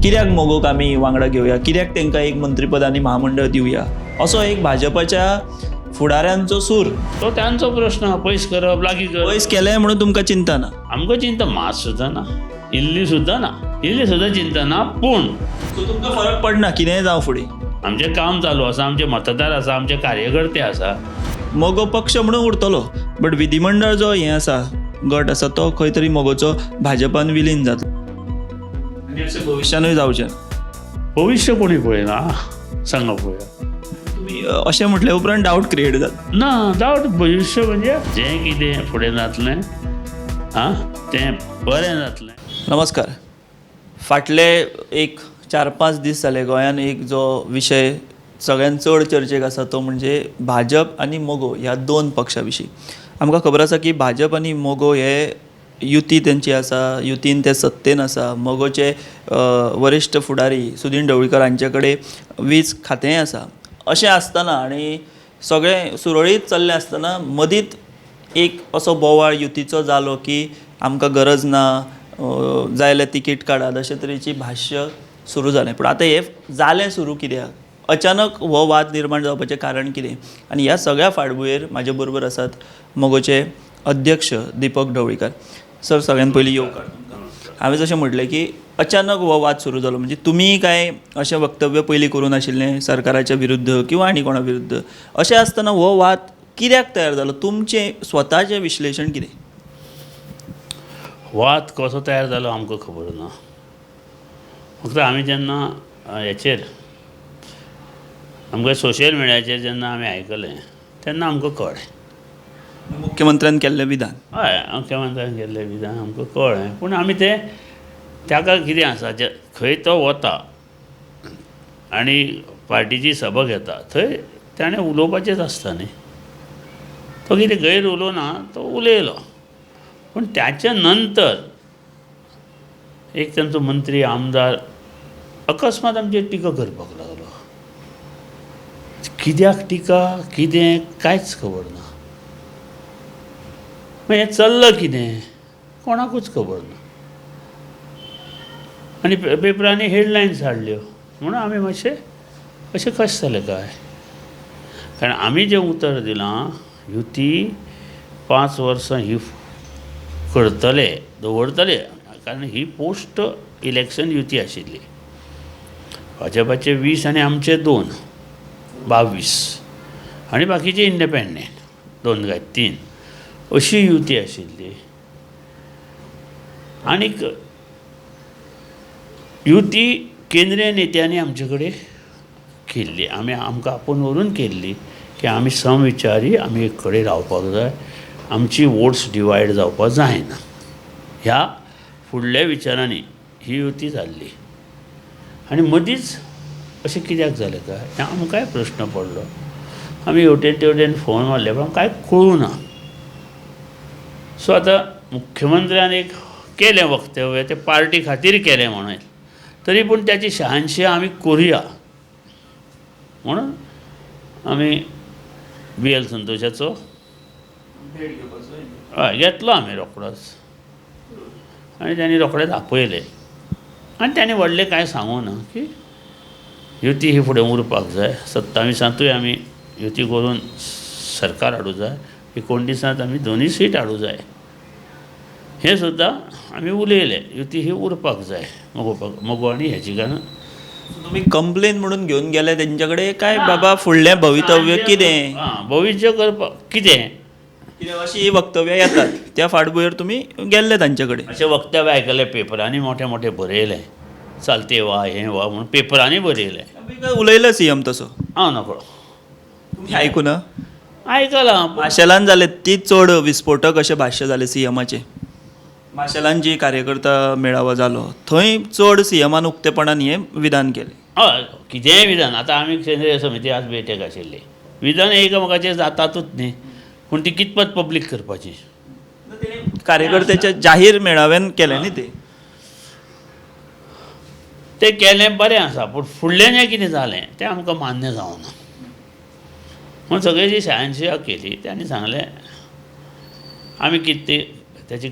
कित्याक मगोक आमी वांगडा घेवया, कित्याक तांकां एक मंत्रीपद आनी महामंडळ दिवया, असो एक भाजपाच्या फुडाऱ्यांचो सूर. तो तांचो प्रश्न, पयस करप लागीं करप. पयस केलें म्हणून तुमकां चिंता ना? आमकां चिंता मात सुद्दां ना, इल्ली सुद्दां ना, इल्ली सुद्दां चिंता ना. पूण सो तुमकां फरक पडना कितेंय जावं फुडें? आमचें काम चालू आसा, आमचे मतदार आसा, आमचे कार्यकर्ते आसा. मगो पक्ष म्हणून उरतलो, बट विधिमंडळ जो हें आसा गट आसा तो खंय तरी मगोचो भाजपान विलीन जातलो आनी अशें भविश्यानूय जावचें. भविश्य कोणी पळयना, सांगा पळोवया. तुमी अशें म्हटल्या उपरांत डावट क्रिएट जाता. ना डावट, भविश्य म्हणजे जें कितें फुडें जातलें आं तें बरें जातलें. नमस्कार. फाटले एक 4-5 दीस जाले गोंयान एक जो विशय सगळ्यान चड चर्चेक आसा तो म्हणजे भाजप आनी मगो ह्या दोन पक्षा विशीं. आमकां खबर आसा की भाजप आनी मगो हे युती तेंची आसा, युतीन ते सत्तेन आसा. मगोचे वरिश्ठ फुडारी सुदीन ढवळीकर हांचे कडेन वीज खातेंय आसा. अशें आसतना आनी सगळें सुरळीत चल्लें आसतना मदींत एक असो बोवाळ युतीचो जालो की आमकां गरज ना, जाय जाल्यार तिकीट काडात, अशे तरेची भाश्य सुरू जालें. पूण आतां हें जालें सुरू कित्याक, अचानक हो वाद निर्माण जावपाचें कारण कितें, आनी ह्या सगळ्या फाटभुंयेर म्हाजे बरोबर आसात मगोचे अध्यक्ष दीपक ढवळीकर. सर, सगळ्यान पयलीं येवकार तुमकां. हांवें जशें म्हटलें की अचानक हो वाद सुरू जालो, म्हणजे तुमी कांय अशें वक्तव्य पयलीं करूं नाशिल्लें सरकाराच्या विरुद्ध किंवा आनी कोणा विरुद्ध, अशें आसतना हो वाद कित्याक तयार जालो, तुमचें स्वताचें विश्लेशण कितें? वाद कसो तयार जालो आमकां खबर ना. फक्त आमी जेन्ना हेचेर आमकां सोशल मिडियाचेर जेन्ना आमी आयकलें तेन्ना आमकां कळ्ळें. मुख्यमंत्र्यान केल्लें विधान. हय, मुख्यमंत्र्यान केल्लें विधान आमकां कळ्ळें. पूण आमी तें ताका कितें आसा, जे खंय तो वता आनी पार्टीची सभा घेता थंय ताणें उलोवपाचेंच आसता न्ही. तो कितें गैर उलोवना, तो उलयलो. पूण ताच्या नंतर एक तांचो मंत्री आमदार अकस्मात आमचेर टिका करपाक लागलो. कित्याक टिका कितें कांयच खबर ना. मागीर हें चल्लां कितें कोणाकूच खबर ना. आनी पेपरांनी हेडलायन्स हाडल्यो म्हणून आमी मातशे अशें कशें जालें काय, कारण आमी जें उतर दिलां युती 5 वर्सां ही करतले दवरतले, कारण ही पोस्ट इलेक्शन युती आशिल्ली. भाजपाचे 20 आनी आमचे 2, 22 आनी बाकीचे इंडिपेंडंट 2 काय 3 अशी युती आशिल्ली. आनीक युती केंद्रीय नेत्यांनी आमचे कडेन केल्ली, आमी आमकां आपोवन व्हरून केल्ली की आमी समविचारी, आमी एक कडेन रावपाक जाय, आमची वोट्स डिवायड जावपाक जायना. ह्या फुडल्या विचारांनी ही युती जाल्ली. आनी मदींच अशें कित्याक जालें काय हें आमकांय प्रश्न पडलो. आमी हेवटेन तेवटेन फोन मारले पण कांय कळूं ना. सो आतां मुख्यमंत्र्यान एक केलें वक्तव्य, तें पार्टी खातीर केलें म्हणून, तरी पूण त्याची शहानशा आमी करुया म्हणून आमी बी एल संतोषाचो हय घेतलो आमी रोखडोच. आनी तांणी रोखडेच आपयले आनी तांणी व्हडलें कांय सांगूं ना की युती ही फुडें उरपाक जाय, 27 आमी युती करून सरकार हाडूं जाय, 29 आमी 2 सीट हाडूं जाय, हें सुद्दां आमी उलयले. युती ही उरपाक जाय मगो आनी हेची. कारण तुमी कंप्लेन म्हणून घेवन गेले तेंच्या कडेन काय बाबा फुडलें भवितव्य कितें, आं भविश्य करपाक कितें कितें अशीं वक्तव्यां येतात त्या फाटभुंयेर तुमी गेल्ले तांचे कडेन? अशें वक्तव्य आयकलें, पेपरांनी मोठे मोठे बरयलें, चालते वा हें वा म्हणून पेपरांनी बरयलें. उलयलो सीएम तसो? हांव नकळो. तुमी आयकूं ना? आयकलां. माशेलान जालें ती चड विस्फोटक अशें भाश्य जालें सीएमाचें. माशेलान जी कार्यकर्ता मेळावो जालो थंय चड सीएमान उक्तेपणान हें विधान केलें. हय, कितेंय विधान. आतां आमी केंद्रीय समिती आज बैठक आशिल्ली, विधान एकामेकाचेर जातातूच न्ही, पूण ती कितपत पब्लीक करपाची. कार्यकर्त्याच्या जाहीर मेळाव्यान केलें न्ही तें. तें केलें बरें आसा, पूण फुडलें जें कितें जालें तें आमकां मान्य जावना. म्हूण सगळी जी शहानशा केली तांणी सांगलें आमी कितें ताची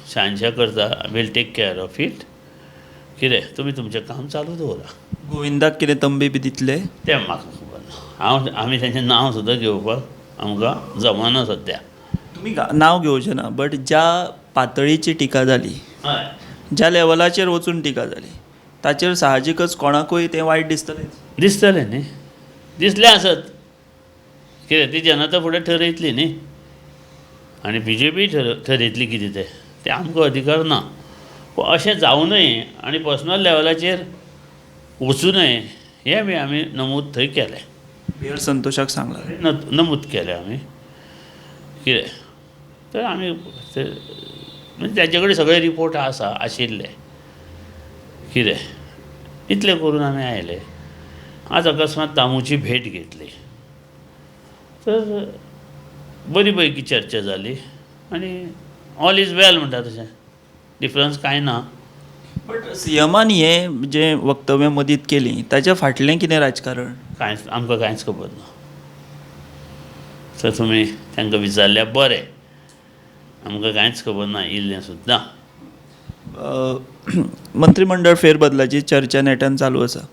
शहानशा करता, we'll take care of it. कितें तुमी तुमचें काम चालू दवरा. गोविंदाक कितें तंबी बी दितले? तें म्हाका खबर ना. हांव आमी तेंचें नांव सुद्दां घेवपाक आमकां जमना सद्या. तुमी नांव घेवचें ना, बट ज्या पातळीची टिका जाली, हय, ज्या लेवलाचेर वचून टिका जाली, ताचेर साहजिकच कोणाकूय तें वायट दिसतलेंच. दिसतलें न्ही, दिसलें आसत. कितें ती जनता फुडें ठरयतली न्ही, आनी बी जे पी ठरयतली कितें तें, तें आमकां अधिकार ना. पूण अशें जावं नये आनी पर्सनल लेवलाचेर वचूं नये हें बी आमी नमूद थंय केलें. बी एल संतोशाक सांगलां, नमूद केलें आमी. कितें तर आमी म्हणजे ताचे कडेन सगळे रिपोर्ट आसा आशिल्ले. कितें इतलें करून आमी आयले. आज अकस्मात दामूची भेट घेतली तर बरी पैकी चर्चा जाली आनी ऑल is वेल म्हणटा तशें, डिफरन्स कांय ना. बट सीएमान हें जें वक्तव्य मदींत केलीं ताच्या फाटलें कितें राजकारण? कांयच आमकां कांयच खबर ना. तर तुमी तांकां विचारल्यार बरें, आमकां कांयच खबर ना इल्लें सुद्दां. मंत्रीमंडळ फेरबदलाची चर्चा नेटान चालू आसा.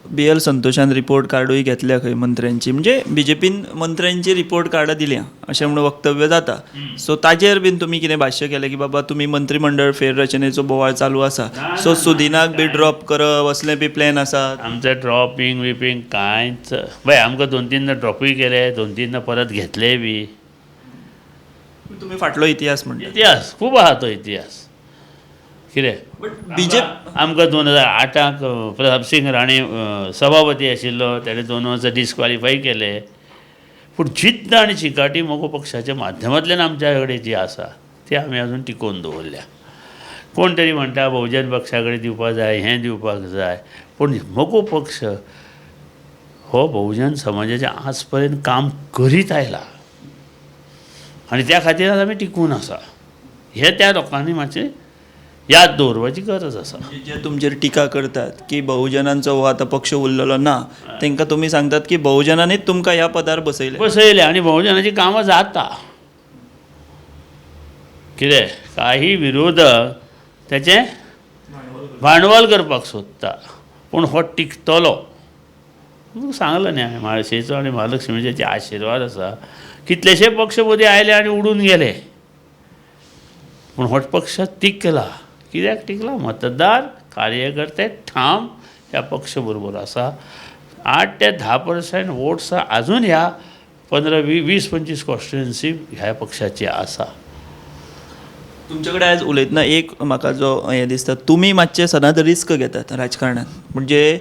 बी एल संतोशान रिपोर्ट कार्डूय घेतल्या खंय मंत्र्यांची, म्हणजे बी जे पीन मंत्र्यांची रिपोर्ट कार्डां दिल्या अशें म्हणून वक्तव्य जाता. सो ताजेर बीन तुमी कितें भाश्य केलें की बाबा तुमी मंत्रीमंडळ फेररचनेचो बोवाळ चालू आसा, सो सुदिनाक बी ड्रॉप करप असलें बी प्लॅन आसा? आमचें ड्रॉपिंग विपिंग कांयच बाय, आमकां 2-3 ड्रॉपूय केले, 2-3 परत घेतले बी. तुमी फाटलो इतिहास म्हणटा? इतिहास खूब आहा तो इतिहास. कितें बी जे आमकां 2008 प्रतापसिंग राणे सभापती आशिल्लो, ताणें 2 वर्सां डिस्क्वॉलिफाय केले. पूण जिद्द आनी चिकाटी मगो पक्षाच्या माध्यमांतल्यान आमच्या कडेन जी आसा ती आमी अजून टिकोवन दवरल्या. कोण तरी म्हणटा बहुजन पक्षा कडेन दिवपाक जाय, हें दिवपाक जाय, पूण मगो पक्ष हो बहुजन समाजाचें आज पर्यंत काम करीत आयला आनी त्या खातीर आमी टिकून आसा. हें त्या लोकांनी मातशें याद दवरपाची गरज आसा. जे तुमचेर टिका करतात की बहुजनांचो हो आतां पक्ष उरलेलो ना, तांकां तुमी सांगतात की बहुजनांनीच तुमकां ह्या पदार बसयले बसयले आनी बहुजनाची कामां जाता. कितें काही विरोधक तेचें भांडवल करपाक सोदता, पूण हो टिकतलो. सांगलें न्ही हांवें, म्हाळशेचो आनी महालक्ष्मीचे आशिर्वाद आसा. कितलेशे पक्ष मदीं आयले आनी उडून गेले, पूण हो पक्ष टिकला. कित्याक टिकला? मतदार कार्यकर्ते ठाम ह्या पक्ष बरोबर आसा. 8 ते 10% वोट्स आजून ह्या 15, 20, 25 कॉन्स्टिट्युएन्सी ह्या पक्षाची आसा. तुमचे कडेन आयज उलयतना एक म्हाका जो हें दिसता, तुमी मातशें सदांच रिस्क घेतात राजकारणांत. म्हणजे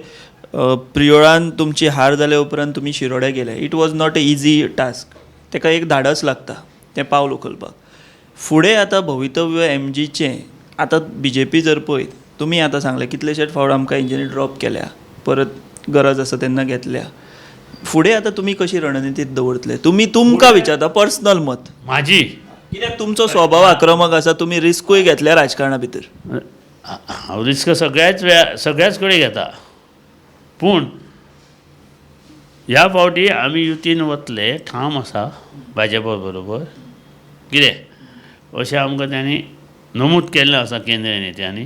प्रियोळान तुमची हार जाल्या उपरांत तुमी शिरोड्या गेले. It was not a easy task. ताका एक धाडस लागता तें पावल उखलपाक. फुडें आतां भवितव्य एम जीचें, आतां बी जे पी जर पळयत, तुमी आतां सांगलें कितलेशेच फावट आमकां हेंच्यांनी ड्रॉप केल्या, परत गरज आसा तेन्ना घेतल्या. फुडें आतां तुमी कशी रणनिती दवरतले? तुमी तुमकां विचारता पर्सनल मत म्हाजी, कित्याक तुमचो स्वभाव आक्रमक आसा, तुमी रिस्कूय घेतल्या राजकारणा भितर. हांव रिस्क सगळ्याच कडेन घेता, पूण ह्या फावटी आमी युतीन वतले ठाम आसा भाजपा बरोबर. कितें अशें आमकां तांणी नमूद केल्लें आसा केंद्रीय नेत्यांनी.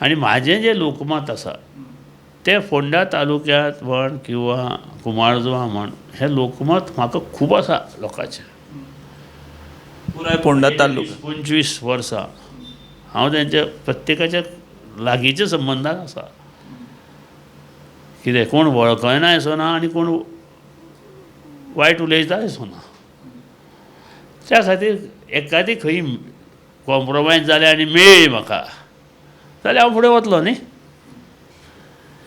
आनी म्हाजें जें लोकमत आसा तें फोंडा तालुक्यांत म्हण किंवा कुमारजुंवा म्हण, हें लोकमत म्हाका खूब आसा लोकांचें. पुराय फोंडा तालुका 25 वर्सां हांव तेंच्या प्रत्येकाच्या लागींच्या संबंदान आसा. कितें कोण वळखना असो ना आनी कोण वायट उलयता असो ना. त्या खातीर एकादी खंय कॉम्प्रोमायज जालें आनी मेळ्ळी म्हाका जाल्यार हांव फुडें वतलो न्ही.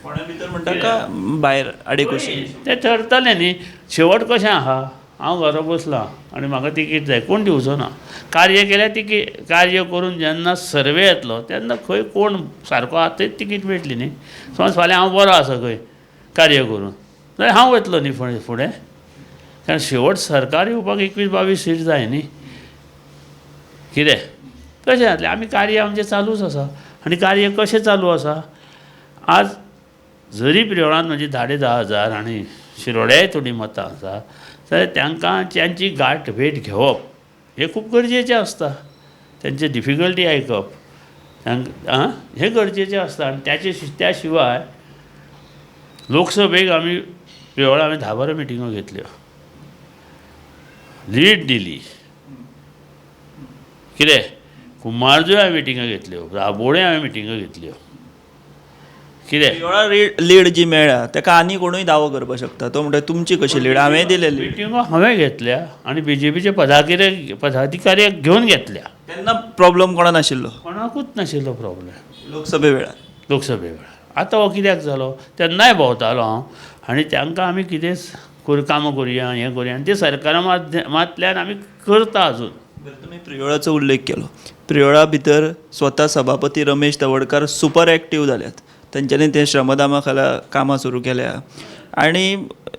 फोंड्या भितर म्हणटा का भायर आडेकुशी तें ठरतलें न्ही. शेवट कशें आहा, हांव घरा बसलां आनी म्हाका तिकीट जाय, कोण दिवचो ना. कार्य केल्यार तिकीट, कार्य करून जेन्ना सर्वे येतलो तेन्ना खंय कोण सारको आहा थंय तिकीट मेळटली न्ही. समज फाल्यां हांव बरो आसा खंय कार्य करून जाल्यार हांव वतलो न्ही फुडें फुडें. कारण शेवट सरकार येवपाक 21-22 सीट जाय न्ही. कितें कशें जातलें? आमी कार्य आमचें चालूच आसा आनी कार्य कशें चालू आसा, आज जरी प्रियोळान म्हणजे 10,500 आनी शिरोड्याय थोडीं मतां आसा जाल्यार तांकां तांची गांठ भेट घेवप हें खूब गरजेचें आसता. तांचे डिफिकल्टी आयकप, तांकां हें गरजेचें आसता. आनी त्याचे त्या शिवाय लोकसभेक आमी प्रियोळा आमी 10-12 मिटिंगो घेतल्यो, लीड दिली. कितें कुमारजुंव्यां हांवें मिटिंगो घेतल्यो, राबोळे हांवें मिटिंगो घेतल्यो. कितें प्रियोळा लीड जी मेळ्ळ्या ताका आनी कोणूय दावो करपाक शकता. तो म्हणटा तुमची कशी लीड, हांवें दिलेली. मिटिंगो हांवें घेतल्या आनी बीजेपीचे पदाधिकाऱ्याक घेवन घेतल्या. तेन्ना प्रॉब्लम कोणा नाशिल्लो, कोणाकूच नाशिल्लो प्रॉब्लम लोकसभे वेळार. लोकसभे वेळार. आतां हो कित्याक जालो, तेन्नाय भोंवतालो हांव आनी तांकां आमी कितें कामां करुया, हें करुया, आनी तें सरकारा माध्यमांतल्यान आमी करता अजून. बरें, तुमी प्रियोळाचो उल्लेख केलो. प्रियोळा भितर स्वता सभापती रमेश तवडकार सुपर एक्टीव जाल्यात. तेंच्यांनी ते श्रमदामा खाला कामां सुरू केल्या आनी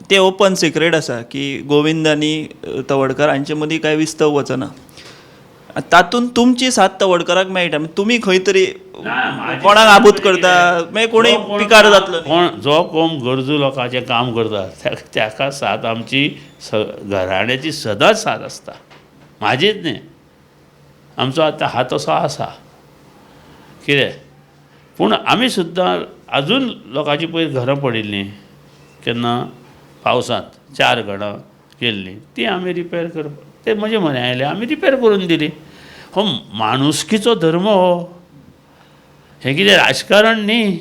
ते ओपन सिक्रेट आसा की गोविंद आनी तवडकार हांचे मदीं कांय विस्तव वचना. तातूंत तुमची साथ तवडकाराक मेळटा, तुमी खंय तरी कोणाक आबूत करता, मागीर कोणूय पिकार जातलो. कोण जो कोण गरजू लोकांचें काम करता ताका साथ आमची घराण्याची सदांच साथ आसता. म्हाजीच न्ही, आमचो आतां हात असो आसा कितें. पूण आमी सुद्दां अजून लोकांची पयर घरां पडिल्लीं केन्ना पावसांत 4 घरां केल्लीं, तीं आमी रिपेर करपाक ते म्हजे म्हऱ्यान आयले, आमी रिपेर करून दिली. हो माणुसकीचो धर्म, हो हें कितें राजकारण न्ही.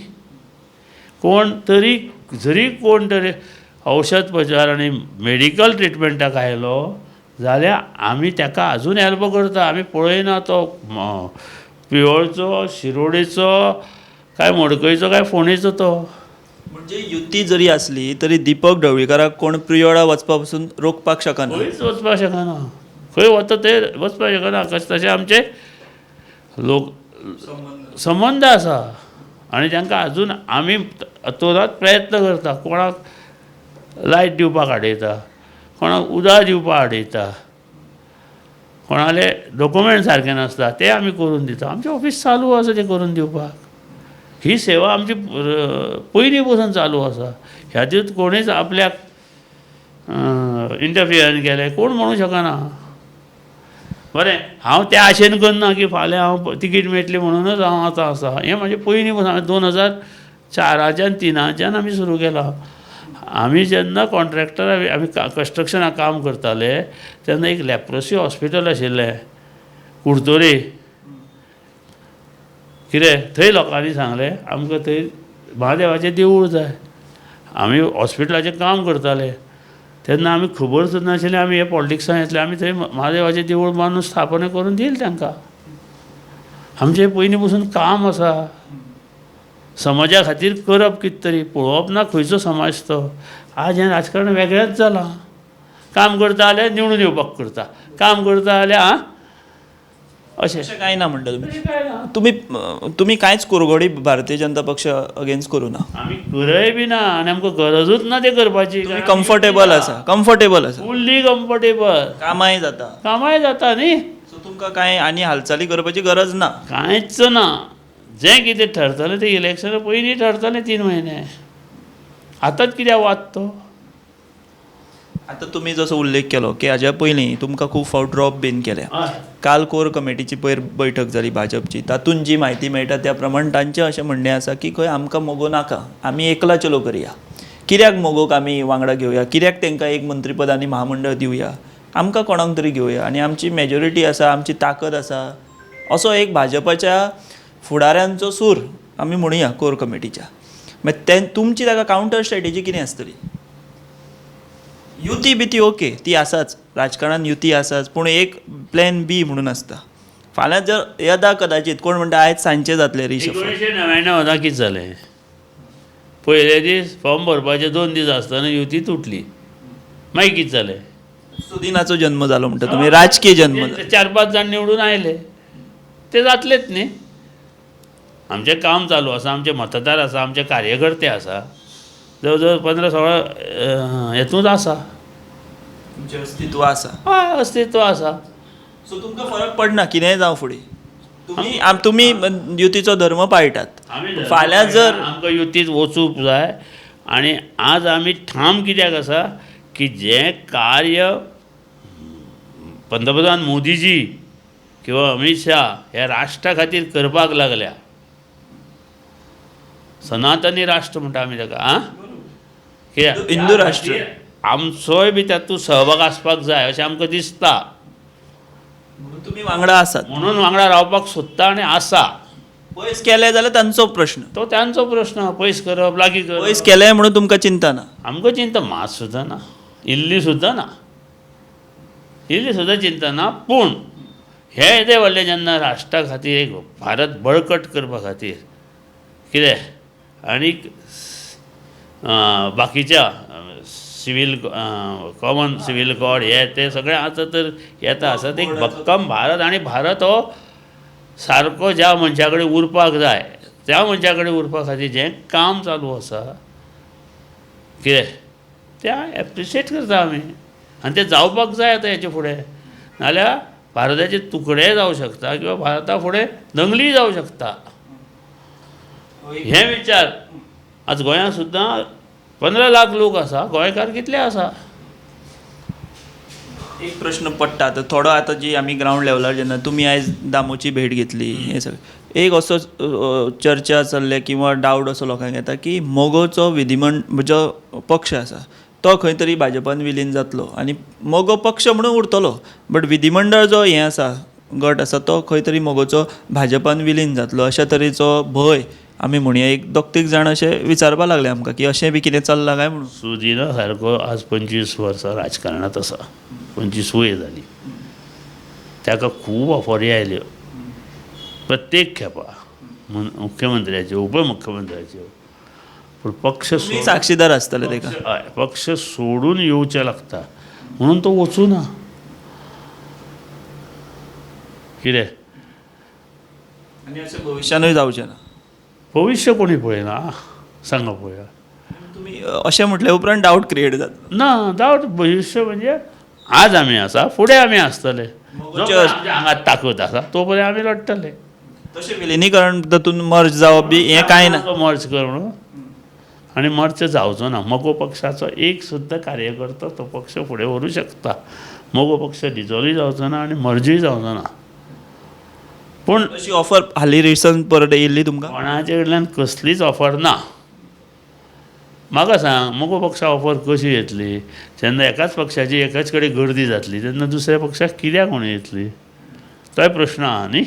कोण तरी जरी कोण तरी औषध उपचार आनी मेडिकल ट्रिटमेंटाक आयलो जाल्यार आमी ताका अजून हेल्प करता. आमी पळयना तो प्रियोळचो, शिरोडेचो, काय मडकयचो, काय फोंडेचो तो. म्हणजे युती जरी आसली तरी दीपक ढवळीकाराक कोण प्रियोळा वचपा पसून रोखपाक शकना. खंयच वचपाक शकना, खंय वता ते वचपाक शकना. तशें आमचे लोक संबंद आसा आनी तांकां अजून आमी अतोरात प्रयत्न करता. कोणाक लायट दिवपाक हाडयता, कोणाक उदक दिवपाक हाडयता, कोणाले डॉक्युमेंट सारके नासता ते आमी करून दिता. आमचें ऑफीस चालू आसा तें करून दिवपाक. ही सेवा आमची पयलीं पसून चालू आसा. ह्या कोणीच आपल्याक इंटरफियर केलें कोण म्हणूंक शकना. बरें, हांव त्या आशेन करना की फाल्यां हांव तिकीट मेळटली म्हणूनच हांव आतां आसा. हें म्हाजें पयलीं पसून हांवें 2004च्यान 3च्यान आमी सुरू केलां. आमी जेन्ना कॉन्ट्रॅक्टर आमी कन्स्ट्रक्शनाक काम करताले तेन्ना एक लेप्रोसी हॉस्पिटल आशिल्लें कुडतरी कितें, थंय लोकांनी सांगलें आमकां थंय महादेवाचें देवूळ जाय. आमी हॉस्पिटलाचें काम करताले तेन्ना आमी खबर सुद्दां नाशिल्लें आमी हे पॉलिटिक्सान येतले. आमी थंय महादेवाचें देवूळ बांदून स्थापना करून दिलें तांकां. आमचें पयलीं पसून काम आसा समाजा खातीर करप कितें तरी, पळोवप ना खंयचो समाज तो. आज हें राजकारण वेगळेंच जालां. काम करता जाल्यार निवडून येवपाक करता, काम करता जाल्यार आं अशें अशें कांय ना म्हणटा तुमी. तुमी कांयच कुरघोडी भारतीय जनता पक्ष अगेन्स्ट करूं ना. आमी करय बी ना आनी आमकां गरजूच ना तें करपाची. तुमी कम्फर्टेबल आसा, कम्फर्टेबल आसा, फुल्ली कम्फर्टेबल. कामाय जाता, कामाय जाता न्ही. सो तुमकां कांय आनी हालचाली करपाची गरज ना, कांयच ना. जें कितें ठरतलें तें इलेक्शना पयलीं ठरतलें, 3 म्हयने. आतांच कित्याक वाद तो. आतां तुमी जसो उल्लेख केलो की हाज्या पयलीं तुमकां खूब फावट ड्रॉप बीन केल्या. काल कोर कमिटीची पयर बैठक जाली भाजपची, तातूंत जी म्हायती मेळटा त्या प्रमाण तांचें अशें म्हणणें आसा की खंय आमकां मगो नाका, आमी एकला चलो करया. कित्याक मगोक आमी वांगडा घेवया, कित्याक तांकां एक मंत्रीपद आनी महामंडळ दिवया, आमकां कोणाक तरी घेवया आनी आमची मेजॉरिटी आसा, आमची ताकद आसा, असो एक भाजपाच्या फुडाऱ्यांचो सूर आमी म्हणुया कोर कमिटीच्या. मागीर ते तुमची ताका कावंटर स्ट्रेटेजी कितें आसतली? युती बिती ओके ती आसाच, राजकारणान युती आसाच, पूण एक प्लॅन बी म्हणून आसता. फाल्यां जर येदा कदाचित कोण म्हणटा आयज सांजचे जातले रिशफल. 1999 कितें जालें, पयले दीस फॉर्म भरपाचे 2 दीस आसतना युती तुटली. मागीर कितें जालें, सुदिनाचो जन्म जालो म्हणटा तुमी, राजकीय जन्म. 4-5 जाण निवडून आयले, ते जातलेच न्ही. आमचें काम चालू आसा, आमचे मतदार आसा, आमचे कार्यकर्ते आसा, जवळ जवळ 15-16 हेतूंत आसा, तुमचें अस्तित्व आसा. हय, अस्तित्व आसा. सो तुमकां फरक पडना कितेंय जावं फुडें, तुमी युतीचो धर्म पाळटात. फाल्यां जर आमकां युतीत वचूंक जाय. आनी आज आमी ठाम कित्याक आसा की जें कार्य पंतप्रधान मोदीजी किंवा अमीत शाह हे राष्ट्रा खातीर करपाक लागल्या, सनातनी राष्ट्र म्हणटा आमी ताका, आं कित्याक हिंदू राष्ट्र. आमचोय बी तातूंत सहभाग आसपाक जाय अशें आमकां दिसता. म्हणून तुमी वांगडा आसात, म्हणून वांगडा रावपाक सोदता आनी आसा. पयस केले जाल्यार तांचो प्रश्न, तो तांचो प्रश्न, पयस करप लागीं करप. पयस केले म्हणून तुमकां चिंता ना? आमकां चिंता मात सुद्दां ना, इल्ली सुद्दां ना, इल्ली सुद्दां चिंता ना. पूण हे येदे व्हडले जेन्ना राष्ट्रा खातीर एक भारत बळकट करपा खातीर कितें आनीक बाकीच्या सिवील कॉमन सिवील कोड हे ते सगळें आतां तर येता आसत एक भक्कम भारत. आनी भारत हो सारको ज्या मनशा कडेन उरपाक जाय त्या मनशा कडेन उरपा खातीर जें काम चालू आसा कितें तें एप्रिशिएट करता आमी, आनी तें जावपाक जाय आतां हेचे फुडें. नाल्यार भारताचे तुकडे जावं शकता किंवा भारता फुडें दंगली जावं शकता. हे विचार आज गोंयांत सुद्दां 15 लाख लोक आसा, गोंयकार कितले आसा? एक प्रश्न पडटा आतां थोडो. आतां जी आमी ग्रावंड लेवलार जेन्ना तुमी आयज दामूची भेट घेतली, हें सगळें एक असो चर्चा चल्ल्या किंवा डावट असो लोकांक येता की मगोचो विधिमंडळ जो पक्ष आसा तो खंय तरी भाजपान विलीन जातलो आनी मगो पक्ष म्हणून उरतलो, बट विधिमंडळ जो हें आसा गट आसा तो खंय तरी मगोचो भाजपान विलीन जातलो अशा तरेचो भंय आमी म्हणया. एक 2-3 जाण अशें विचारपाक लागले आमकां की अशें बी कितें चल्लां काय म्हणून. सुदिना सारको आज 25 वर्सां राजकारणांत आसा, 25 वयर जाली, ताका खूब ऑफरी आयल्यो प्रत्येक खेपा मुख्यमंत्र्याच्यो, उपमुख्यमंत्र्याच्यो, पूण पक्ष साक्षीदार आसतले ताका. हय, पक्ष सोडून येवचें लागता म्हणून तो वचूं ना. कितें आनी अशें भविश्यानूय जावचें ना? भविश्य कोणी पळयना, सांगा पळोवया. तुमी अशें म्हटल्या उपरांत डावट क्रिएट जाता ना? डावट भविश्य म्हणजे आज आमी आसा, फुडें आमी आसतले, जो आंगात ताकद आसा तो पर्यंत आमी लडटले. तशें विलिनीकरण तातूंत मर्ज जावप बी हें कांय ना? मर्ज कर म्हणून आनी मर्ज जावचो ना. मगो पक्षाचो एक सुद्दां कार्यकर्तो तो पक्ष फुडें व्हरूं शकता. मगो पक्ष डिजॉल्वूय जावचो ना आनी मर्जूय जावचो ना. पूण अशी ऑफर हालीं रिसंट परत येयल्ली तुमकां? कोणाचे कडल्यान कसलीच ऑफर ना. म्हाका सांग, मगो पक्षा ऑफर कशी येतली जेन्ना एकाच पक्षाची एकाच कडेन गर्दी जातली तेन्ना दुसऱ्या पक्षाक कित्याक म्हणून येतली? तोय प्रश्न आहा न्ही.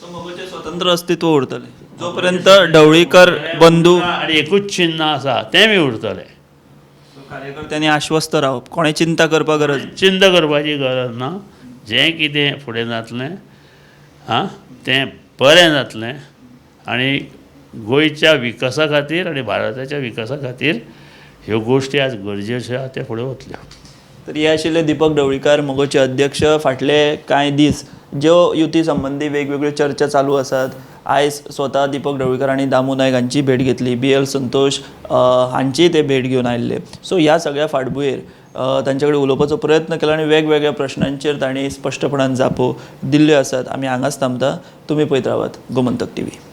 मगोचें स्वतंत्र अस्तित्व उरतलें जोपर्यंत ढवळीकर बंधू आनी एकूच चिन्न आसा तें बी उरतलें. कार्यकर्त्यांनी आश्वस्त रावप, कोणें चिंता करपाक गरज ना. चिंता करपाची गरज ना. जें कितें फुडें जातलें आं तें बरें जातलें आनी गोंयच्या विकासा खातीर आनी भारताच्या विकासा खातीर ह्यो गोश्टी आज गरजेच्यो आहा, त्यो फुडें वतल्यो. तर हे आशिल्ले दीपक ढवळीकार, मगोचे अध्यक्ष. फाटले कांय दीस ज्यो युती संबंदी वेगवेगळ्यो चर्चा चालू आसात, आयज स्वता दीपक ढवळीकर आनी दामू नायक हांची भेट घेतली, BL Santosh हांची ते भेट घेवन आयिल्ले. सो ह्या सगळ्या फाटभुंयेर तांचे कडेन उलोवपाचो प्रयत्न केला आनी वेगवेगळ्या प्रश्नांचेर तांणी स्पश्टपणान जापो दिल्ल्यो आसात. आमी हांगाच थांबता, तुमी पळयत रावात गोमंतक टीव्ही.